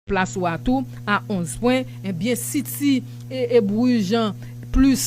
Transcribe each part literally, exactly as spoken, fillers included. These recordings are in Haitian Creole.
plas ou a tou a onz pwen. Ebyen, City e, e Bruges plis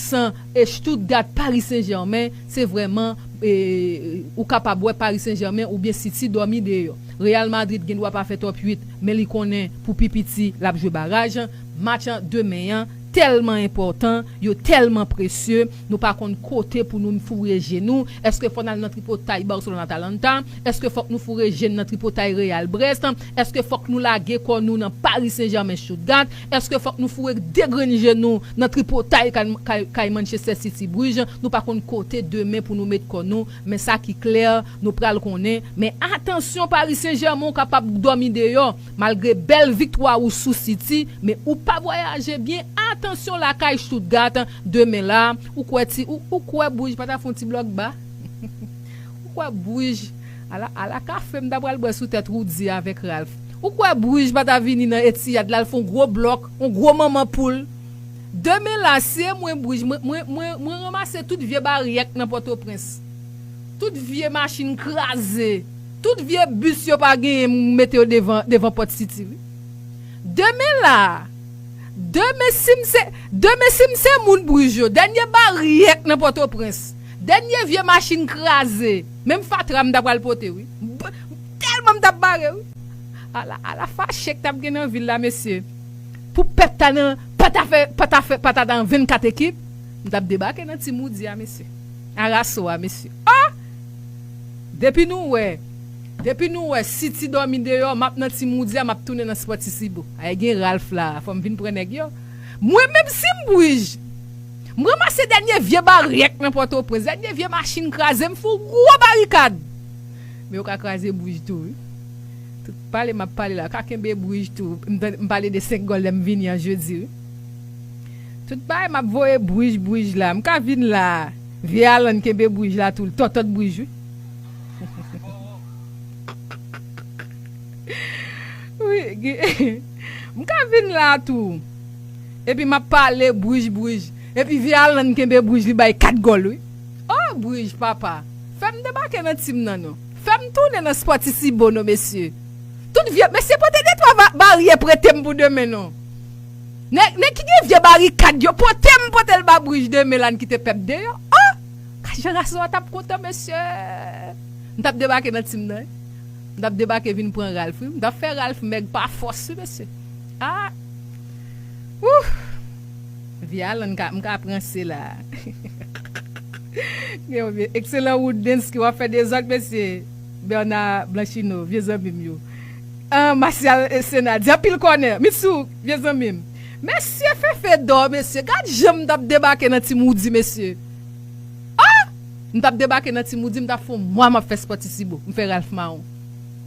e Stuttgart, Paris Saint-Germain, se vrèman, e, ou kapab wè Paris Saint-Germain oubyen City dòmi deyò. Real Madrid gen dwa pa fè top uit, men li konnen pou pi piti l ap jwe baraj. Match demen an tèlman enpòtan, yo tèlman presye, nou pa konn kote pou nou foure je nou. Èske fò n al nan tripotay Barcelone Atalanta? Èske fòk nou foure je n nan tripotay Real Brest? Èske fòk nou lage kò nou nan Paris Saint-Germain Stuttgart? Èske fòk nou foure de grenn je nou nan tripotay kay, kay, kay Manchester City Bruges? Nou pa konn kote demen pou nou met kò nou, men sa ki klè, nou pral konnen. Men atansyon, Paris Saint-Germain, ou kapab dòmi deyò. Malgre bèl viktwa ou sou City, men ou pa vwayaje byen. Atansyon lakay Stuttgart demen la. Ou kwè ti, ou, ou kwè Bruges pa ta fè yon ti blòk ba? Ou kwè Bruges, ala, ala kafe m ta pral bwè sou tèt Roudy avèk Ralph. Ou kwè Bruges pa ta vini nan Etihad la, l fè yon gwo blòk, yon gwo manman poul? Demen la, si e mwen Bruges, mwen, mwen, mwen, mwen ranmase tout vye baryè k nan Pòtoprens. Tout vye machin kraze. Tout vye bis yo pa genyen, m mete yo devan, devan pòt City, wi. Demen la, demen si m se, demen si m se moun Bruges yo, dènye baryè k nan Pòtoprens, dènye vye machin kraze, menm fatra m ta pral pote, wi. B-, tèlman m t ap bare, wi. Ala, ala fache k t ap gen nan vil la, mesye. Pou pèp ta nan, pa ta fè, pa ta fè, pa ta nan vennkat ekip, m t ap debake nan Ti Moudi a, mesye. Araso a, mesye. Ah! Depi nou wè, depi nou wè City dòmi deyò, m ap nan Ti Moudi a, m ap tounen nan Spòtisibo. Ay, gen Ralph la, fò m vin pran nèg yo. Mwen menm si m Bruges, m ranmase dènye vye baryè k nan Pòtoprens, dènye vye machin kraze, m fè yon gwo barikad. Men yo ka kraze Bruges tou, wi. Tout pale m ap pale la, ka kenbe Bruges tou. M tande, m pale de senk gòl lè m vini an jedi, wi. Tout bagay m ap voye Bruges, Bruges la. M ka vin la. Vye Alan kenbe Bruges la tou, l tòtòt Bruges, wi. Wi, gen, m ka vin la tou. Epi m ap pale Bruges, Bruges. Epi vye Alan kenbe Bruges, li bay kat gòl, wi. Oh, Bruges, papa. Fè m debake nan Ti M nan, non. Fè m tounen nan Spòtisibo, non, mesye. Tout vye, mesye pote de twa ba-, baryè prete m pou demen, non. Nèg, nèg ki gen vye barikad yo, pote m, pote l ba Bruges demen la, n kite pèp deyò. Oh! Ka jan Raso a t ap kontan, mesye. M t ap debake nan Ti M nan, wi. M t ap debake vin pran Ralph, wi. M t ap fè Ralph mèg pa fòs, wi, mesye. Ah! Wouh! Vye Alan, m ka, m ka pranse la. Gen yon vye ekselan Woodens ki w ap fè dezòd, mesye. Bernard Blanchino, vye zanmi m yo. Ah, Martial, eh, Sena, di anpil kònè. Mitsou, vye zanmi m. Mesye Fefe dò, mesye. Gad jan m t ap debake nan Ti Moudi, mesye. Ah! M t ap debake nan Ti Moudi, m t ap fè yon mwa m ap fè Spòtisibo. M fè Ralph Mawon.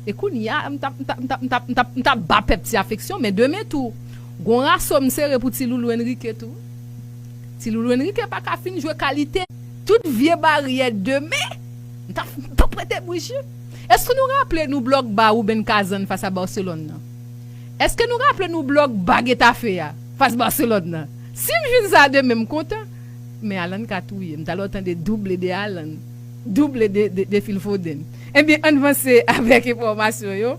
E kounye a, m t ap, m t ap, m t ap, m t ap, m t ap, m t ap ba pèp ti afeksyon, men demen tou, gon raso m sere pou Ti Loulou Enrique tou. Ti Loulou Enrique pa ka fin jwe kalite. Tout vye baryè demen, m t ap, m t ap prete Bruges. Èske nou raple nou blòk ba Ruben Kazan fas a Barcelone nan? Èske nou raple nou blòk ba Getafe a fas Barcelone nan? Si m jwenn sa demen, m kontan. Men Alan ka touye m. Talè w tande double de Alan, double de, de, de Phil Foden. Ebyen, ann vanse avèk enfòmasyon yo.